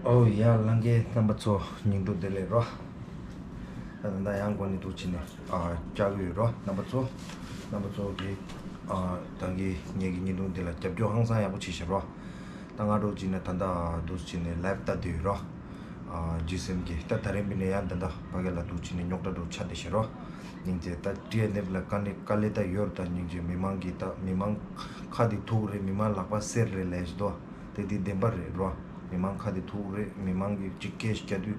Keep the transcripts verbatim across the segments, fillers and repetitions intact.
ཨོ་ཡ། ལྷན་རྒྱས་རྣམ་པ་ཚོ་སྙིང་སྡུག་བདེ་ལེགས་རོ། ད་ད་ལྟ་ཡང་འགོ་ནས་འདུག་ཕྱིན་ནས་ཨ་བཅར་གི་ཡོད་རོ། རྣམ་པ་ཚོ། རྣམ་པ་ཚོ་གི་ཨ་ད་གི་ངེད་ཀྱི་བརྙན་ཐུང་འདི་ལ་རྒྱབ་སྐྱོར་ཧང་སང་ཡག་པོ་བྱེད་ཤག་རོ། ད་ང་འདུག་ཕྱིན་ནས་ད་ལྟ་འདུག་ཕྱིན་ནས་ལའིབ་ལྟ་བསྡད་ཡོད་རོ། ཨ་ཇི་སེམས་ཀྱི་ད་ད་རིང་པའི་ནས་ཡང་ད་ལྟ་ཕ་གི་ལ་འདུག་ཕྱིན་ནས་རྙོག་དྲ་འདྲ་ཆགས་བསྡད་ཤག་རོ། སྙིང་རྗེ། ད་ཊི་ཨེན་ཨེཕ་ལ་དཀའ་ལས་དཀའ་ལས་ད་ཡོད་རེད། ད་སྙིང་རྗེ། མི་མང་གི་ད་མི་མང་ཁ་དེ་ཐུག་རེད། མི་མང་ལག་པ་གསེར་རེད་ལས་ཤི་དོ། དེ་དེ་བདེན་པ་རེད་རོ། མི་མང་ཁ་དེ་ཐུག་རེད། མི་མང་གི་གཅིག་སྐད་ཞིག་རྒྱག་དུས་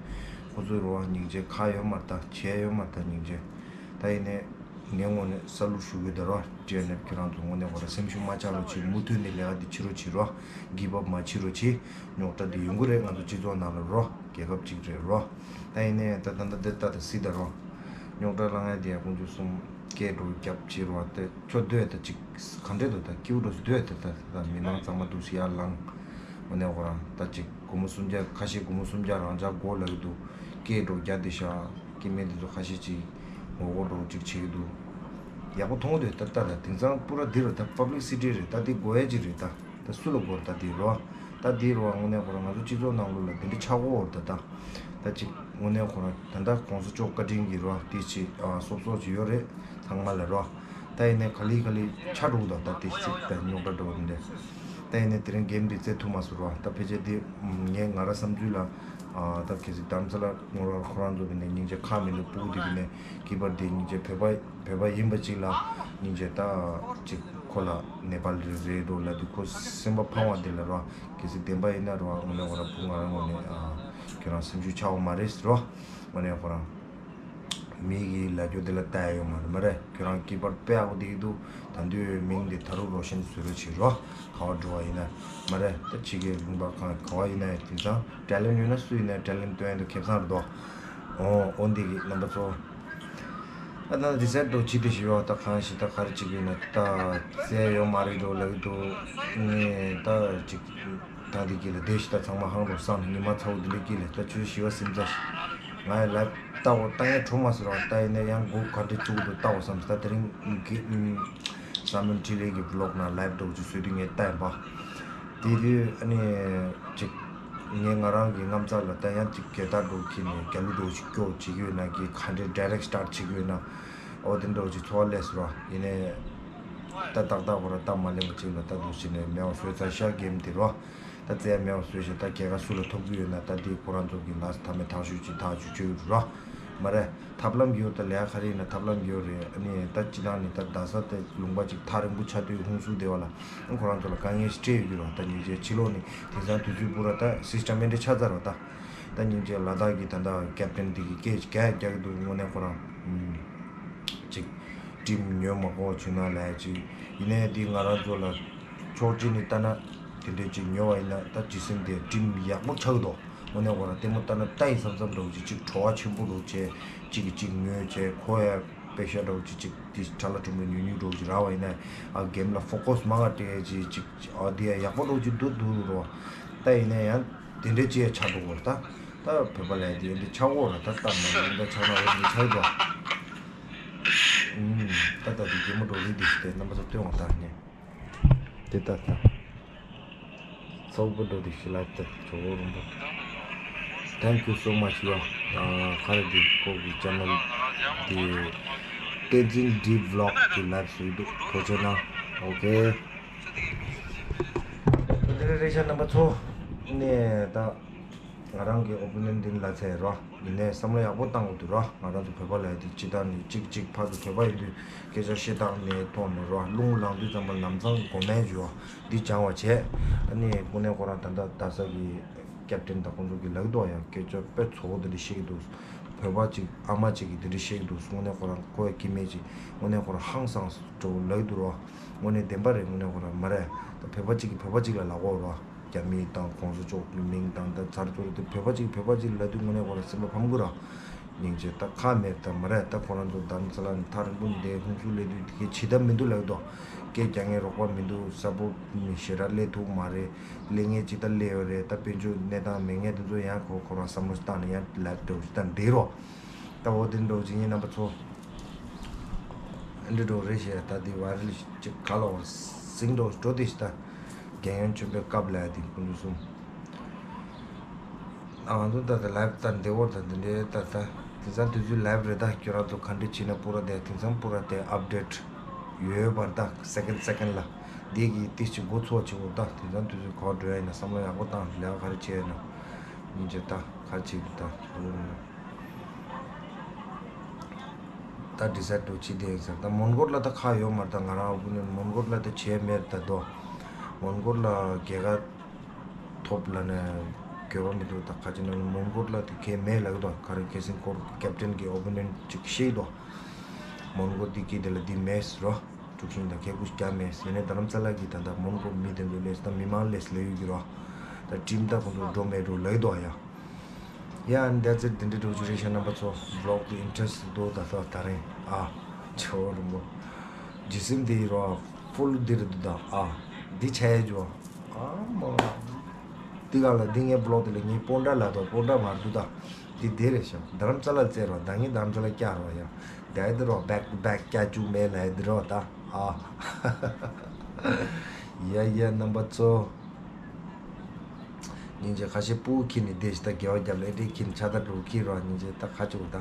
ཁོ་ཚོའི་རོ་སྙིང་རྗེ། ཁ་ཡོད་མ་རེད། ད་བྱས་ཡོད་མ་རེད། ད་སྙིང་རྗེ། ད་ཡིན་ནའི་ངའི་ངོས་ནས་ས་ལུ་ཞུ་གི་ད་རོ། ཊི་ཨེན་ཨེཕ་ཁྱེད་རང་ཚོ་ངོས་ནས་ཁོ་རང་སེམས་ཤུགས་མ་ཆག་རོགས་བྱེད། མུ་མཐུད་ནས་ལས་ཀ་འདི་བྱེད་རོགས་བྱེད་རོ། གིབ་ཨབ་མ་བྱེད་རོགས་བྱེད། རྙོག་དྲ་འདི་ཡོང་གི་རེད། ང་ཚོ་སྤྱི་ཚོགས་ནང་ལ་རོ། རྒྱལ་ཁབ་གཅིག་རེད་རོ། ད་ཡིན་ནའི་ད་ད་ད་འདི་ལྟ་ད་སྲིད་ད་རོ། རྙོག་དྲ་ལངས་ཡ་དེ་ཡ་ཀུན་སྤྱོད་གསུམ་སྐད་འགྲོ་རྒྱབ་བྱེད་རོ། ད་ཁྱོད་སྡོད་ད་ཅིག་ག་འདྲས་འདུག་ད་སྐྱིད་པོ་འགྲོ་སྡོད་ད། ད་ད་མི་མང་ཚང་མ་འདུག་སེ་ཡར་ལངས། ངོ་ནས་ཁོ་རང་ད་ཅིག་སྒོར་མོ་སུམ་བརྒྱ་ཁ་ཤས་སྒོར་མོ་སུམ་བརྒྱ་རང་འཇགས་དགོས་ལབ་ཀྱི་འདུག་སྐད་འགྲོ་རྒྱག་བསྡད་ཤག་སྐྱེ་དམན་དེ་ཚོ་ཁ་ཤས་ཅིག་ངོ་རྒོལ་འགྲོ་ཅིག་བྱེད་ཀྱི་འདུག་ཡག་པོ་མཐོང་གི་འདུག་ད་ལྟ་ལ་དེང་སང་པུ་ར་འདི་རུ་ད་པབ་ལིག་སི་ཊི་རེད། ད་འདི་དགོས་ཡ་ཅིག་རེད་ད། ད་སུ་ལ་དགོས་རེད་ད་འདི་རོ། ད་འདི་རོ་དངོས་གནས་ཁོ་རང་ང་ཚོ་སྤྱི་ཚོགས་ནང་ལོགས་ལ་འདི་འདྲ་ཆགས་ཀྱི་ཡོད་རེད་ད། ད་ཅིག་དངོས་གནས་ཁོ་རང་ད་ལྟ་གོང་ས་མཆོག་བཀའ་དྲིན་གྱིས་རོ། དེ་ཅིག་ཨ་སོབ་སོབ་ཅིག་ཡོད་རེད་ཚང་མ་ལ་རོ། ད་ཡིན་ནའི་ག་ལེ་ག་ལེ་ཆགས་འགྲོ་གི་འདུག་ད་དེ་ཅིག་ད་རྙོག་དྲ་འགྲོ་གི་འདུག་ད་ཡིན་ནའི་དེ་རིང་གེམ་འདི་རྩེ་ཐུབ་མ་སོང་རོ། ད་ཕལ་ཆེར་འདི་ངས་ང་རང་བསམ་ཚུལ་ལ་ཨ་ད་གལ་སྲིད་རྡ་རམ་ས་ལ་ངོ་ར་ཁོ་རང་ཚོ་གི་ནས་སྙིང་རྗེ་ཁ་མི་ལ་སྤུ་གུ་དེ་གི་ནས་གི་པར་དེ་སྙིང་རྗེ་བོད་པ་བོད་པ་ཡིན་པ་ཅིག་ལ་སྙིང་རྗེ་ད་ཅིག་ཁོ་ལ་ནེ་པ་ལི་རེད་རོ་ལབ་དུས་ཁོ་སེམས་པ་ཕངས་པ་དེ་ལ་རོ། གལ་སྲིད་བདེན་པ་ཡིན་ན་རོ་དངོས་གནས་ཁོ་རང་བུ་ང་རང་ངོས་ནས་ཨ་ཁྱོད་རང་སེམས་ཤུགས་ཆག་པ་མ་རེད་རོ། དངོས་གནས་ཁོ་རང་མི་གི་ལབ་རྒྱུ་དེ་ལ་ལྟ་ཡ་ཡོད་མ་རེད་མ་རེད། ཁྱོད་རང་གི་པར་དཔེ་ཡག་པོ་བསྡད་ཀྱི་འདུག་ད་དུང་མིང་དེ་ད་རུང་རོ་ཤན་བཟོ་རོགས་བྱེད་རོ། ག་བ་འགྲོ་བ་ཡིན་ན་མ་རེད། ད་ཕྱི་རྒྱལ་ལུང་པ་གང་ག་བ་ཡིན་ན་ཡང་དེང་སང་ཊེ་ལེན་ཡོད་ན་སུ་ཡིན་ན་ཊེ་ལེན་སྟོན་ཡ་དེ་ཁེ་བཟང་རེད་དོ། འོ་འོ་འདི་གི་རྣམ་པ་ཚོ། ཨ་ད་རི་སེཊ་འགྲོ་ཅི་དེ་ཞིག་ཡོད་ད། གང་ཞིག་ད་ག་རེ་བྱེད་ཀྱི་ཡོད་ན་ད་རྩེ་ཡོད་མ་རེད་འགྲོ་ལབ་ཀྱི་འདུག་ངས་ད་ཅིག་ད་འདི་གི་ལ་བསྡད་ཤི་ད་ཚང་མ་ཧང་རོ་སང་ཉི་མ་ཚ་བོ་འདི་འདྲ་གི་ལ་ད་ཆུ་ཞི་བ་སིམ་ཚ་ཞིག་ང་ཡི་ལ་ལྟ་བོ་ལྟ་ངན་གྲོ་མ་ཟེར་བ་ལྟ་ཡིན་ན་ཡང་མགོ་ག་འདྲ་བཙུགས་འདུག་ལྟ་བོ་བསམ་ད་དེ་རིང་གི་བསམ་བློ་འཕྲིན་ལས་ཀྱི་བི་ལོག་ནང་ལའིབ་འགྲོ་ཅིག་བཟོས་དུས་ངས་ལྟ་ཡིན་པ། དེ་དུས་ཨ་ནི་ཅིག་ངས་ང་རང་གི་རྔམ་ཚ་ལ་ད་ཡང་ཅིག་གེ་ད་འགྲོ་ཁྱེར་ནས་རྒྱ་ལུ་འགྲོ་ཅིག་སྐྱོ་བྱེད་ཀྱི་ཡོད་ན་གི་ག་འདྲའི་ཌའི་རེག་སི་ཊཱཊ་བྱེད་ཀྱི་ཡོད་ན། ཨོ་དེ་འགྲོ་ཅིག་ཚོར་བ་སླེབས་སོང་ར། ཡིན་ནའི་ད་ཏག་ཏག་བོ་ར་སྟབས་མ་ལེགས་པ་ཅིག་ལ་ད་འདུག་ཕྱིན་ནས་མེད་པ་བཟོས་ཚར་ཤག་གེམ་དེ་རོ། ད་རྩེ་ཡ་མེད་པ་བཟོས་ཤག་ད་རྒྱལ་ཁ་སུ་ལ་ཐོབ་ཀྱི་ཡོད་ན་ད་འདི་ཁོ་རང་ཚོ་གི་ལ་ཐ་མའི་ཐག་གཅོད་ཅིག་ཐག་གཅོད་བྱེད་ཀྱི་རོ། མ་རེད། ཐབས་ལམ་ཡོད་ད་ལས་ཀ་ག་རེ་ཡིན་ན་ཐབས་ལམ་ཡོད་རེད། ཨ་ནི་ད་སྤྱི་བཏང་ནི་ད་རྡ་ས་དེ་ལུང་པ་ཅིག་ཐག་རིང་པོ་ཆགས་དུས་ཧུན་སུར་བསྡད་པ་ལ་ཁོ་རང་ཚོ་ལ་དཀའ་ངལ་ཞིག་འཕྲད་ཡོད་ཀྱི་རོ། ད་ཉིན་བྱེད་ཕྱི་ལོགས་ནི་དེང་སང་དུས་ཚོད་སྤུ་ར་ད་སིས་ཊམ་མེད་འདྲ་ཆགས་ཚར་རོ་ད། ད་སྙིང་རྗེ་ལ་དྭགས་ཀྱི་ད་ལྟ་ཀེབ་ཊན་འདི་གི་སྐད་ཅིག་རྒྱག་རྒྱག་གི་འདུག་དངོས་གནས་ཁོ་རང་ཅིག་ཊིམ་ཉོས་མ་དགོས་བྱུང་ན་ལས་ཅིག་ཡིན་ནའི་འདི་ང་རང་ཚོ་ལ་ཕྱོགས་གཅིག་ནས་ལྟ་ན་དེ་འདྲས་ཅིག་ཉོ་བ་ཡིན་ན་ད་ཇི་སྲིད་འདི་ཊིམ་ཡག་པོ་ཆགས་ཀྱི་འདུག་དངོས་གནས་ཁོ་རང་ལྟད་མོ་ལྟ་ན་ལྟ་ཡི་བསམ་བསམ་འདྲ་བོ་ཅིག་ཅིག་བྲོ་བ་ཆེན་པོ་འདྲ་བོ་བྱས་ཅིག་གིས་ཅིག་ངོས་བྱས་ཁོ་ཡ་པེ་ཤ་འདྲ་བོ་ཅིག་ཅིག་དེ་ཁྲ་ལ་ཁྲོམ་རུ་ཉུང་ཉུང་འདྲ་བོ་ཅིག་རག་པ་ཡིན་ན་ཨ་གེམ་ལ་ཕོ་ཀོ་སི་མང་ང་སྤྲད་ཅིག་ཅིག་ཨ་འདི་ཡ་ཡག་པོ་འདྲ་བོ་ཅིག་འདུག་འདུག་རོ། ད་ཡིན་ན་ཡང་དེ་འདྲས་ཅིག་ཡ་ཆགས་འགྲོ་གི་རེད་ད། ད་བོད་པ་ལ་ཡ་དེ་འདྲས་ཆགས་ཀྱི་ཡོད་རེད་ད། ལྟ་ན་ཡིན་ད་ཆགས་ན་འོ་དེ་འདྲས་ཆགས་འགྲོ། ཨུམ། ད་ད་དེ་གད་མོ་འདྲ་བོ་རེད་དེ་ཞིག་དེ་རྣམ་པ་ཚོ་སྟོན་འོང་ད་ནི། དེ་ལྟར་དང་། ཚོགས་པ་འགྲོ་དུས་ཤི་ལབ་སྟེ་ཇོ་བོ་རིན་པོ། Thank you so much ཡ། ཨ་ཁ་རེ་འདི་ཁོ་གི་ཅེ་ནལ་འདི་བསྟན་འཛིན་འདི་བི་ལོག་གི་ལབ་སུ་འདུག་གོ་ཆོད་ན། ཨོ་ཁེ། འདི་རེད་རེད་ཤག་རྣམ་པ་ཚོ། ནས་ད། ང་རང་གི་ཨོ་པི་ནི་ཡན་འདི་ལ་ཚད་རོ། ཡིན་ནའི་བསམ་བློ་ཡག་པོ་བཏང་དགོས་འདུག་རོ། ང་རང་ཚོ་བོད་པ་ལ་ཡ་དེ་སྤྱི་བཏང་ནས་གཅིག་གཅིག་ཕར་ཚུར་བོད་པ་ཡིན་དུས་སྐད་ཆ་བཤད་སྟངས་ནས་ཐོག་ནས་རོ། རླུང་ལངས་དུས་ཙམ་པ་ལམ་སང་མགོ་སྨད་བྱོས་འདི་སྦྱང་བ་བྱས། ཨ་ནི་དངོས་གནས་ཁོ་རང་ད་ལྟ་རྡ་ས་གི་ཀེབ་ཊན་དང་ཁོང་ཚོ་གི་ལག་ཏུ་ཡང་སྐད་ཆ་དཔེ་ཚོགས་འདི་འདྲ་བཤད་ཀྱི་འདུག་བོད་པ་གཅིག་ཨ་མ་གཅིག་གིས་འདི་འདྲ་བཤད་ཀྱི་འདུག་དངོས་གནས་ཁོ་རང་ཁོ་ཡ་སྐྱེ་དམན་གཅིག་དངོས་གནས་ཁོ་རང་ཧང་སངས་འགྲོ་ལག་ཏུ་རོ། དངོས་གནས་བདེན་པ་རེད། དངོས་གནས་ཁོ་རང་མ་རེད། ད་བོད་པ་གཅིག་གིས་བོད་པ་གཅིག་ལ་ལབ་དགོས་རོ། རྒྱ་མི་དང་གོང་ས་མཆོག་གི་མིང་དང་ད་ཚར་ཚུར་དེ་བོད་པ་གཅིག་བོད་པ་གཅིག་ལབ་དུས་དངོས་གནས་ཁོ་རང་སེམས་པ་ཕམ་གི་ར། སྙིང་རྗེ། ད་ཁ་མེད་ད་མ་རེད། ད་ཁོ་རང་ཚོ་རྡ་རམ་ས་ལ་ནས་ཐག་རིང་པོ་འདིར་ཧུན་སུར་སླེབས་དུས་དེ་གའི་བྱེད་ཐབས་མི་འདུག་ལབ་ཀྱི་འདུག་སྐད་རྒྱག་མཁན་རོགས་པ་མི་འདུག་གཟའ་ཕོར་ཞེ་དྲག་སླེབས་ཐུབ་མ་རེད། སླེབས་མཁན་ཅིག་ད་སླེབས་ཡོད་རེད། ད་དཔལ་འབྱོར་གནས་སྟངས་མེད་མཁན་དེ་ཚོ་ཡང་ཁོ་ཁོ་རང་བསམ་བློ་བཏང་ནས་ཡང་ལབ་འགྲོ་ཅིག་ད་འདི་རོ། ད་འོ་དེ་འདྲ་བོ་ཅིག་ཡིན། རྣམ་པ་ཚོ། ཨ་འདྲ་འདྲ་བོ་རེད་ཤག་ད་དེ་བ་རི་ལི་ཅིག་ག་ལ་བ་སིང་འགྲོ་འགྲོ་དེ་ཞིག་ད། རྒན་ཡང་ཆོས་པའི་སྐབས་ལ་ཡ་དེ་ཀུན་འདུས་གསུམ། ཨ་ང་ཚོ་ད་ལྟ་ལའེབ་ད་འདི་བོར་ད་འདི་འདྲའི་ད་ད་དེང་སང་དུས་ཚོད་ལའེབ་རེད། ད་ཁྱོད་རང་ཚོ་ག་འདྲ་བྱས་ན་པུ་ར་དེ་དེང་སང་པུ་ར་དེ་ཨབ་ཌེཊ་ཡོད་པར་ད་སེ་ཀེན་སེ་ཀེན་ལ་འདི་གི་ཏིས་ཅིག་འགོ་ཚུགས་ཅིག་འོ། ད་དེང་སང་དུས་ཚོད་ག་པར་འགྲོ་ཡ་ཡིན་ན་བསམ་བློ་ཡག་པོ་བཏང་། ལས་ཀ་ག་རེ་བྱས་ཡོད་ན་སྙིང་རྗེ་ད་ག་རེ་བྱེད་ཀྱི་ད། ད་ཌི་སའིཌ་འགྲོ་ཅི་དེ་ཡིན་ཟེར། ད་མོན་གྷོ་ལ་ད་ཁག་ཡོད་མ་རེད། ད་ང་རང་ཨོ་པི་ནི་ཡན་མོན་གྷོ་ལ་ད་བྱས་མེད་ད་དོ། མོན་གྷོ་ལ་རྒྱལ་ཁ་ཐོབ་ལ་ནས་འགྱོད་པ་མི་འདུག་ད་ཁ་ཅིག་ན་མོན་གྷོ་ལ་དེ་གས་མེད་ལབ་ཀྱི་འདུག་ག་རེ་གལ་སྲིད་ཀོར་ཀེབ་ཊན་གྱི་ཨོ་པི་ནན་ཅིག་ཤེས་འདུག་མོན་གྷོ་དེ་གི་དེ་ལ་དེ་མེད་ཟེར་རོ། དཀྲུག་ཤིང་དང་གད་སྐུ་རྒྱག་མེད་ཟེར་ནས། རྡ་རམ་ས་ལ་གི་ད་ལྟ་མོན་གྷོ་མི་དེ་ཚོ་ལས་ད་མི་མང་ལས་ལས་ཡོད་ཀྱི་རོ། ད་ཊིམ་ད་ཁོང་ཚོ་འགྲོ་མེད་འགྲོ་ལབ་ཀྱི་འདུག་ཡ། Yeah, and that's it. དེ་འདྲ་འགྲོ་རྒྱུ་རེད་ཤག་རྣམ་པ་ཚོ། བི་ལོག་དེ་ཨིན་ཊི་རེ་སི་ཊི་འདུག་ད་ལྟ་དེ་རིང་ཨ་ཇོ་རིན་པོ་ཇི་སིམ་དེ་རོ། ཕུལ་དེ་རེད་འདུག་ད་ཨ་འདི་ཆ་ཡ་ཇོ། ཨ་མ་འདི་ག་ལ་འདི་ངའི་བི་ལོག་དེ་ལ་ངའི་སྤོན་ཊ་ལ་དོ་སྤོན་ཊ་མར་འདུག་ད། འདི་དེ་རེད་ཤག་རྡ་རམ་ས་ལ་བཙལ་རོ། ད་ངའི་རྡ་རམ་ས་ལ་བསྐྱལ་རོ་ཡ། ད་ཡ་དེ་རོ་བེག་ཊུ་བེག་བསྐྱལ་བཅུག་མེད་ལ་ཡ་དེ་རོ་ད་ཨ། ཡ་ཡ་རྣམ་པ་ཚོ། སྙིང་རྗེ། ཁ་ཤས་སྤུ་གུ་ཁྱེར་ནས་བསྡད་ཤག་ད་དགེ་བ་རྒྱབ་ལ་ཨེ་འདྲས་ཁྱེར་ནས་ཕྱག་དར་འགྲོ་ཁྱེར་རོགས། སྙིང་རྗེ། ད་ཁ་ཆུ་ད།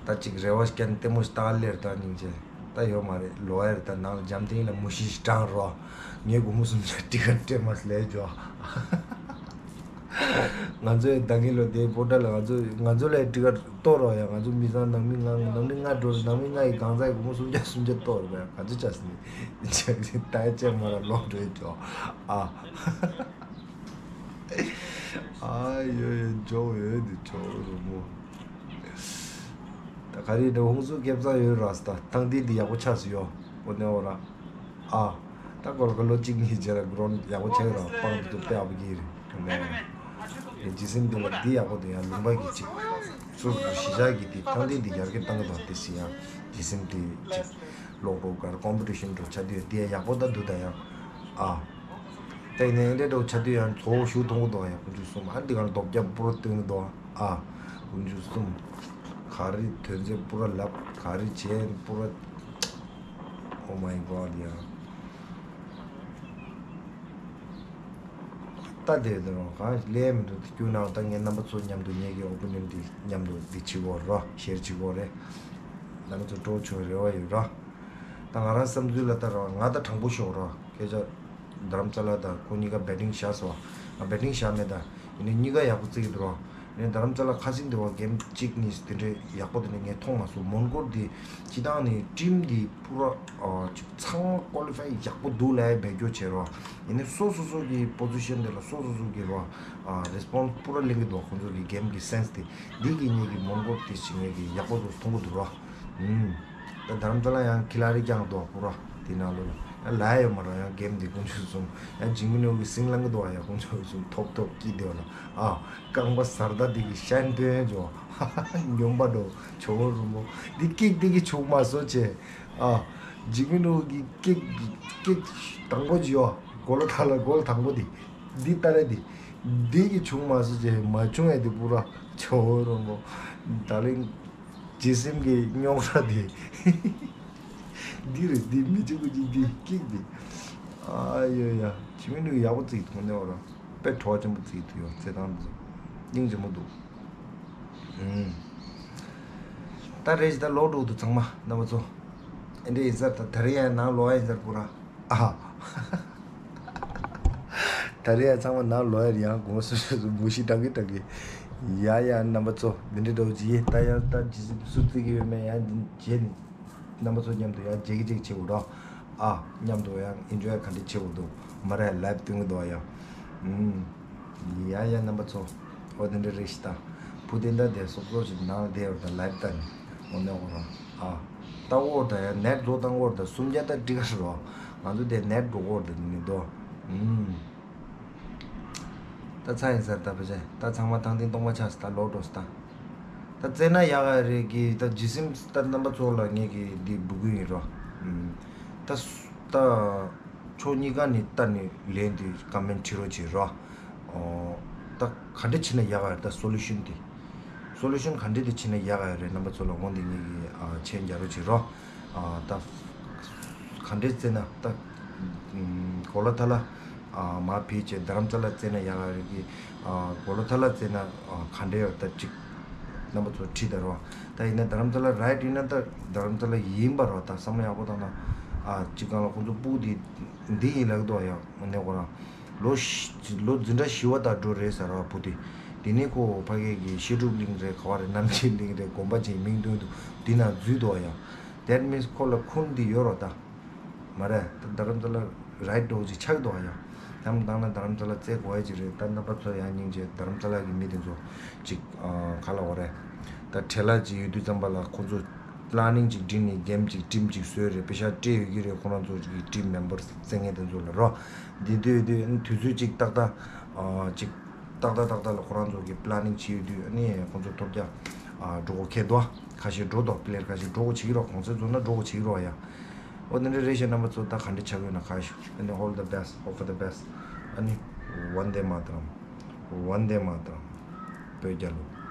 ད་ཅིག་རེ་བ་སྐྱེ་ན་ལྟད་མོ་ཞིག་ལྟ་ག་སླེབས་ད། སྙིང་རྗེ། ད་ཡོད་མ་རེད། ལོག་ཡ་རེད། ད་ནང་ལ་འཇམ་ཐིང་ལ་མུ་ཤི་ཞིག་དྲངས་རོགས། ངས་སྒོར་མོ་སུམ་བརྒྱ་ཊི་ཀེ་ཊི་སྤྲད་མ་སླེབས་འཇོག་ང་ཚོའི་ད་གིན་ལོ་དེའི་སྤོན་ཊ་ལ་ང་ཚོ་ང་ཚོ་ལ་ཊི་ཀེ་ཊི་གཏོར་རོགས་ཡ། ང་ཚོ་མི་ཚང་ནང་མི་ལྔ་ནང་མི་ལྔ་འགྲོ་རེད། ནང་མི་ལྔ་ཡི་གང་ཟག་གི་སྒོར་མོ་སུམ་བརྒྱ་སུམ་བརྒྱ་གཏོར་རོགས་ཡ། ག་ཚོད་ཆགས་སོང་ནི་ཆགས་ཀྱི་ད་ཡ་ཅེག་མ་ར་ལོག་འགྲོ་ཡི་འཇོག་ཨ། ཨ་ཡོ་ཡོ་འཇོག་ཡོད་འདི་འཇོག་རུ་མོ། ད་ག་རེ་འདྲ་ཧུང་སུ་ཁེབ་ཚང་ཡོད་ར་སི་ད་ཐང་དེ་འདི་ཡག་པོ་ཆགས་སུ་ཡོ། འོ་ནེ་འོ་ར། ཨ། ད་གོ་ལ་ག་ལོ་གཅིག་གཉིས་རྗེས་ལ་གྲོན་ཡག་པོ་ཆགས་ཡོད་ར། སྤང་འདི་ཚོ་དཔེ་ཨ་བ་གི་རེད། ཨེ་ཇི་སིམ་འདི་ལ་འདི་ཡག་པོ་འདུག་ཡ། ལུང་པ་གི་ཅིག་སོ་སོ་གཞིས་ཆགས་ཀྱི་འདི་ཐང་འདི་འདི་ཡར་རྒྱས་གཏང་གི་འདུག་དེ་སི་ཡ། ཇི་སིམ་འདི་ཅིག་ལོག་འགྲོ་གར་ཀོམ་པི་ཊི་ཤན་འགྲོ་ཆ་དུས་འདི་ཡག་པོ་ད་འདུག་ད་ཡ། ཨ། ད་ཡིན་ནའི་འདྲ་འགྲོ་ཆ་དུས་ཡང་ཚོ་བོ་ཞུ་མཐོང་གི་འདུག་ཡ། དགུ་བཅུ་གསུམ། ཨ་འདི་གར་རྡོ་བརྒྱབ་པུ་ར་སྟོན་གི་འདུག་ཨ། དགུ་བཅུ་གསུམ། ག་རེ་དོན་ཚན་པུ་ར་ལབ། ག་རེ་བྱས་པུ་ར། Oh my God ཡ། ད་དེ་དེ་རང་གང་ལས་མི་འདུག་དེ་སྐྱུར་ནའང་ད་ངས་རྣམ་པ་ཚོ་མཉམ་དུ་ངེད་ཀྱི་ཨོ་པི་ནིང་འདི་མཉམ་དུ་འདི་བྱེད་དགོས་རོ། ཤེར་བྱེད་དགོས་རེད། རྣམ་པ་ཚོ་སྤྲོ་བྱུང་རེ་བ་ཡོད་རོ། ད་ང་རང་བསམ་ཚུལ་ལ་ད་རང་ང་ད་དྲང་པོ་ཤོད་རོ། སྐད་ཆ་རྡ་རམ་ས་ལ་ད་ཁོ་གཉིས་ཀ་བེ་ཊིང་བཞག་སོང་། ང་བེ་ཊིང་བཞག་མེད་ད། ཡིན་ནའི་གཉིས་ཀ་ཡག་པོ་རྩེ་གི་འདུག་རོ། ཡིན་ནའི་རྡ་རམ་ས་ལ་ཁ་སིང་དེ་བ་གེམ་གཅིག་གཉིས་དེ་འདྲའི་ཡག་པོ་དེ་འདྲ་ངས་མཐོང་མ་སོང་། མོན་གྷོ་དེ་སྤྱི་བཏང་ནས་ཊིམ་དེ་པུ་ར་ཨ་ཅིག་ཚང་མ་ཀོ་ལི་ཕའི་ཡག་པོ་འདུག་ལབ་ཡ་བེད་སྤྱོད་བྱེད་རོགས། ཡིན་ནའི་སོ་སོ་སོ་གི་པོ་ཟི་ཤན་དེ་ལ་སོ་སོ་སོ་གི་རོགས་ཨ་རེ་སི་པོན་སི་པུ་ར་ལེན་གི་འདུག་ཁོང་ཚོ་གི་གེམ་གི་སེན་སི་དེ། འདི་གི་ངེད་ཀྱི་མོན་གྷོ་དེ་ཞིག་ངེད་ཀྱི་ཡག་པོ་འདུག་མཐོང་གི་འདུག་རོགས། ཨུམ། ད་རྡ་རམ་ས་ལ་ཡང་ཁི་ལ་རི་རྐྱང་འདུག་པུ་ར་དེ་ནང་ལོགས་ལ་ཡང་ལ་ཡ་ཡོད་མ་རོགས། ཡང་གེམ་དེ་དཀོན་མཆོག་གསུམ་ཡང་ཇིང་མི་ནུ་གི་སིང་ལང་གི་འདུག་ཡ། དཀོན་མཆོག་གསུམ་ཐོབ་ཐོབ་སྐྱིད་དེ་བ་ལ་ཨ། རྐང་པ་གཟར་ད་དེ་གི་ཤན་ཐོན་ཇོ། ཉོན་པ་འགྲོ་ཇོ་བོ་རིན་པོ། འདི་ཀིག་འདི་གི་བྱུང་མ་སོང་བྱས། ཨ། ཇིམ་མི་ནུ་གི་ཀིག་ཀིག་དང་པོ་ཇི་ཡོ། གོ་ལ་ཐ་ལ་གོལ་དང་པོ་འདི། འདི་ལྟ་རེད་འདི། འདི་གི་བྱུང་མ་སོང་བྱས་མ་བྱུང་ཡ་འདི་པུ་ར་ཇོ་བོ་རིན་པོ། ད་ལིང་། ཇི་སིམ་གི་རྙོག་དྲ་འདི། འདི་རེད་འདི་མི་གཅིག་པུ་གཅིག་འདི་ཀིག་འདི། ཨ་ཡོ་ཡ། ཇིམ་མི་ནུ་ཡག་པོ་རྩེ་གི་འདུག་ནས་བ་ར། དཔེ་བྲོ་བ་ཆེན་པོ་རྩེ་གི་འདུག་ཡོ། རྩེད་ཐང་འདི་ཚོ། སྙིང་རྗེ་མོ་འདུག་ཨུམ། ད་རེས་ད་ལོག་འགྲོ་འདུག་ཚང་མ་རྣམ་པ་ཚོ། ཨེ་འདྲ་ཡིན་ས། ད་ད་རེས་ཡང་ནང་ལོག་ཡ་ཡིན་ས་པུ་ར། ཨ། ད་རེས་ཡང་ཚང་མ་ནང་ལོག་ཡ་རེད། ཡང་དགོངས་སུ་ཞུ་སུ་མུ་ཤི་དྲག་གི་དྲག་གི། ཡ་ཡ་རྣམ་པ་ཚོ་འདི་འདྲ་འགྲོ་ཅི་ཡིན། ད་ཡང་ད་ཇི་སུ་རྩི་གི་ཡོད་མེད་ཡང་འདི་བྱས་ནས། རྣམ་པ་ཚོ་མཉམ་དུ་ཡང་མཇལ་གི་ཅིག་བྱེད་འོ་རོགས། ཨ། མཉམ་དུ་ཡང་ཨེན་ཇོའི་ག་འདྲ་བྱེད་འོ་འདུག་མ་རེད། ལའེབ་སྟོན་གི་འདུག་ཡ། ཨུམ། ཡ་ཡ་རྣམ་པ་ཚོ། འོ་དེ་འདྲ་རེད་ཤི་ད། བུ་དེ་འདྲ་དེ་སོབ་སོབ་ཞིག་ནང་ལ་བསྡད་ཡོད་ད་ལའེབ་ལྟ་ནི། འོ་ནས་འོ་རོགས། ཨ། ད་འོ་ད་ཡ་ནེཊ་བཟོ་བཏང་འོ་ད་སུམ་བརྒྱ་ད་ཏི་ཀ་རོགས། ང་ཚོ་དེ་ནེཊ་འགྲོ་འོ་ད་ནི་འདུག་ཨུམ། ད་ཚ་ཡིན་ས་རེད་ད་ཕལ་ཆེར། ད་ཚང་མ་ཐང་ཐིང་སྟོང་པ་ཆགས་སོང་། ད་ལོག་འགྲོ་སོང་ད། ད་བཙལ་ན་ཡག་ག་རེད་གི། ད་ཇི་སིམ་ད་རྣམ་པ་ཚོ་ལ་ངེད་ཀྱི་འདི་འབུལ་གི་ཡིན་རོ། ཨུམ། ད་སུ་ད་ཕྱོགས་གཉིས་ཀ་ནས་ལྟ་ནས་ལན་འདི་ཀ་མེན་བྲིས་རོགས་བྱེད་རོ། ཨོ། ད་ག་འདྲ་བྱས་ན་ཡག་ག་རེད། ད་སོ་ལུ་ཤན་འདི། སོ་ལུ་ཤན་ག་འདྲ་འདི་བྱས་ན་ཡག་ག་རེད། རྣམ་པ་ཚོ་ལ་འོང་འདི་ངེད་ཀྱི་ཨ་མཆན་རྒྱག་རོགས་བྱེད་རོ། ཨ་ད་ག་འདྲ་བཙལ་ན་ད་ཨུམ་གོ་ལ་ཐ་ལ། ཨ་མ་ཕེ་ཆེ་རྡ་རམ་ས་ལ་བཙལ་ན་ཡག་ག་རེད་གི། ཨ་གོ་ལོ་ཐ་ལ་བཙལ་ན་ཨ་ག་འདྲ་ཡོད་ད་ཅིག་རྣམ་པ་ཚོ་ཁྲིད་ད་རོ། ད་ཡིན་ན་རྡ་རམ་ས་ལ་རའིཊ་ཡིན་ན་ད་རྡ་རམ་ས་ལ་ཡིན་པ་རོ། ད་བསམ་བློ་ཡག་པོ་བཏང་ན་ཨ་ཅིག་གང་ལ་ཁོང་ཚོ་སྤུ་གུ་དེ་འདི་ཡིན་ལགས་དོ་ཡ་ནས་ཁོ་རང་ལོ་ཤི་ལོ་འཛིན་གྲྭ་བཞི་བ་དང་འགྲོ་རེད་ཟེར་རོ་བུ་དེ། དེ་ནས་ཁོ་ཕ་གི་གི་བཤད་སྒྲུབ་གླིང་རེད་ག་བ་རེད་རྣམ་འབྱེད་གླིང་རེད་དགོན་པ་ཅིག་མིང་བཏོན་འདུག་དེ་ན་འཛུལ་དོ་ཡ། That means ཁོ་ལ་ཁུངས་འདི་ཡོད་རོ་ད། མ་རེད། ད་རྡ་རམ་ས་ལ་རའིཊ་འགྲོ་ཅིག་ཆགས་འདུག་ཨ་ཡ། དམ་བཏང་ན་རྡ་རམ་ས་ལ་བཙལ་དགོས་ཡ་ཅིག་རེད། ད་རྣམ་པ་ཚོ་ཡང་སྙིང་རྗེ་རྡ་རམ་ས་ལ་གི་མི་དེ་ཚོ་ཅིག་ཨ་ག་ལ་འོ་རེད། ད་བྲེལ་ལ་ཅིག་ཡོད་དུས་ཙམ་པ་ལ་ཁོ་ཚོ་པི་ལ་ནིང་ཅིག་བསྒྲིགས་ནས་གེམ་ཅིག་ཊིམ་ཅིག་བཟོས་རེད། པེ་ཤ་སྤྲད་ཡོད་ཀྱི་རེད། ཁོ་རང་ཚོ་ཅིག་གི་ཊིམ་མེམ་བར་བཙལ་མཁན་དེ་ཚོ་ལ་རོ། འདི་དུས་དུས་དུས་ཚོད་ཅིག་ཏག་ཏག་ཨ་ཅིག་ཏག་ཏག་ཏག་ཏག་ལ་ཁོ་རང་ཚོ་གི་པི་ལ་ནིང་བྱེད་ཡོད་དུས་ཨ་ནི་ཁོ་ཚོ་ཐོབ་རྒྱ་ཨ་འགྲོ་གོ་ཁེ་དོ། ཁ་ཤས་འགྲོ་དོ། པི་ལེ་ཡར་ཁ་ཤས་འགྲོ་གོ་བྱེད་ཀྱི་རོ། གོང་ཚད་རྫོགས་ན་འགྲོ་གོ་བྱེད་ཀྱི་རོ་ཡ། ཨོ་དེ་འདྲ་རེད་ཤག་རྣམ་པ་ཚོ་ད་ག་འདྲ་ཆགས་ཡོད་ན་ཁ་ཤོ། ཨ་ནི་all the best, hope for the best. ཨ་ནི་Vande Mataram, Vande Mataram. བོད་རྒྱལ་ལོ།